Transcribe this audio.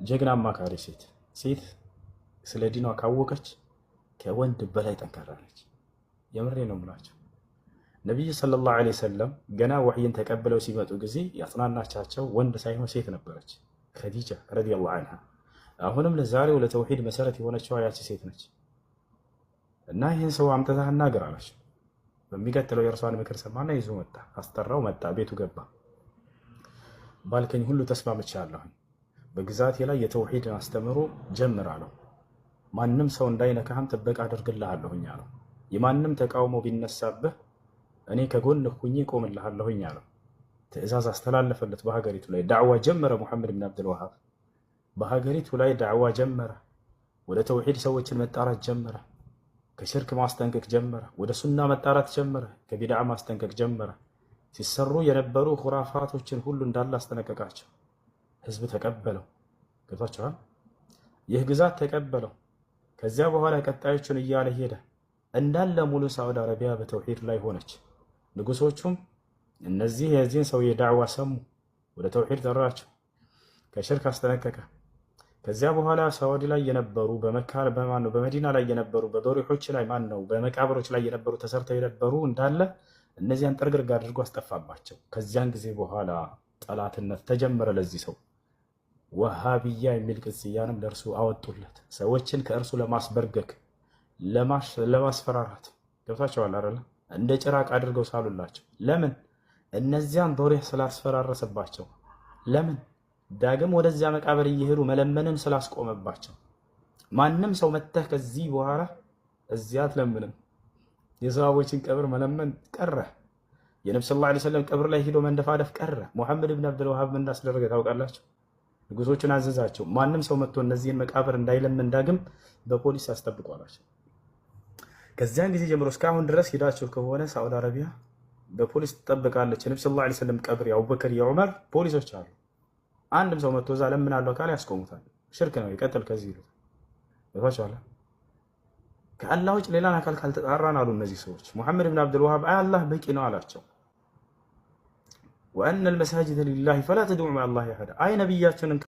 ጀግና አማካሪ ሴት። ሴት ስለ ዲኗ ካወቀች ከወንድ በላይ ጠንካራ ነች። የምሬ ነው የምላቸው። ነቢይ صلى الله عليه وسلم ገና ወሕይን ተቀብለው ሲመጡ ጊዜ ያጽናናቻቸው ወንድ ሳይሆን ሴት ነበረች፣ ኸዲጃ رضي الله عنها። አሁንም ለዛሬው ለተውሂድ መሰረት የሆነችዋ ያቺ ሴት ነች። እና ይህን ሰው አምጥተህ አናግር አለች። በሚቀጥለው የእርሷን ምክር ሰማና ይዞ መጣ። አስጠራው፣ መጣ፣ ቤቱ ገባ። ባልከኝ ሁሉ ተስማምቻለሁኝ፣ በግዛቴ ላይ የተውሂድን አስተምህሮ ጀምር አለው። ማንም ሰው እንዳይነካህም ጥበቃ አደርግልሃለሁኝ አለው። የማንም ተቃውሞ ቢነሳብህ እኔ ከጎንህ ሁኜ ቆምልሃለሁኝ አለው። ትዕዛዝ አስተላለፈለት። በሀገሪቱ ላይ ዳዕዋ ጀመረ። ሙሐመድ ብን አብዱልዋሃብ በሀገሪቱ ላይ ዳዕዋ ጀመረ። ወደ ተውሂድ ሰዎችን መጣራት ጀመረ። ከሽርክ ማስጠንቀቅ ጀመረ። ወደ ሱና መጣራት ጀመረ። ከቢድዓ ማስጠንቀቅ ጀመረ። ሲሰሩ የነበሩ ሁራፋቶችን ሁሉ እንዳለ አስጠነቀቃቸው። ህዝብ ተቀበለው። ገብቷቸዋል። ይህ ግዛት ተቀበለው። ከዚያ በኋላ ቀጣዮቹን እያለ ሄደ። እንዳለ ሙሉ ሳዑዲ አረቢያ በተውሂድ ላይ ሆነች። ንጉሶቹም እነዚህ የዚህን ሰውዬ ዳዕዋ ሰሙ፣ ወደ ተውሂድ ጠራቸው፣ ከሽርክ አስጠነቀቀ። ከዚያ በኋላ ሳዑዲ ላይ የነበሩ በመካ በማን ነው በመዲና ላይ የነበሩ በዶሪሖች ላይ ማን ነው በመቃብሮች ላይ የነበሩ ተሰርተው የነበሩ እንዳለ እነዚያን ጥርግርግ አድርጎ አስጠፋባቸው። ከዚያን ጊዜ በኋላ ጠላትነት ተጀመረ ለዚህ ሰው። ወሃቢያ የሚል ቅጽያንም ለእርሱ አወጡለት። ሰዎችን ከእርሱ ለማስበርገክ ለማስፈራራት ገብታቸዋል አይደለ? እንደ ጭራቅ አድርገው ሳሉላቸው። ለምን? እነዚያን ዶሪህ ስላስፈራረሰባቸው። ለምን? ዳግም ወደዚያ መቃብር እየሄዱ መለመንን ስላስቆመባቸው። ማንም ሰው መተህ ከዚህ በኋላ እዚያ አትለምንም። የሰሃቦችን ቀብር መለመን ቀረ። የነብዩ صلى الله عليه وسلم ቀብር ላይ ሂዶ መንደፋደፍ ቀረ። ሙሐመድ ብን አብዱልዋሃብ ምን እንዳስደረገ ታውቃላችሁ? ንጉሶቹን አዘዛቸው። ማንም ሰው መጥቶ እነዚህን መቃብር እንዳይለምን ዳግም በፖሊስ አስጠብቁ አላቸው። ከዚያን ጊዜ ጀምሮ እስካሁን ድረስ ሂዳችሁ ከሆነ ሳዑዲ አረቢያ በፖሊስ ትጠብቃለች። የነብዩ صلى الله عليه وسلم ቀብር የአቡበከር የዑመር ፖሊሶች አሉ። አንድም ሰው መጥቶ እዛ ለምናለሁ ካለ ያስቆሙታል። ሽርክ ነው፣ ይቀጥል ከዚህ ይሉታል። ገብቷችኋል? ከአላህ ውጭ ሌላን አካል ካልተጣራን አሉ እነዚህ ሰዎች። ሙሐመድ ብን አብዱልዋሃብ አይ አላህ በቂ ነው አላቸው። وأن المساجد لله فلا تدعوا مع الله أحدا። አይ ነቢያችንን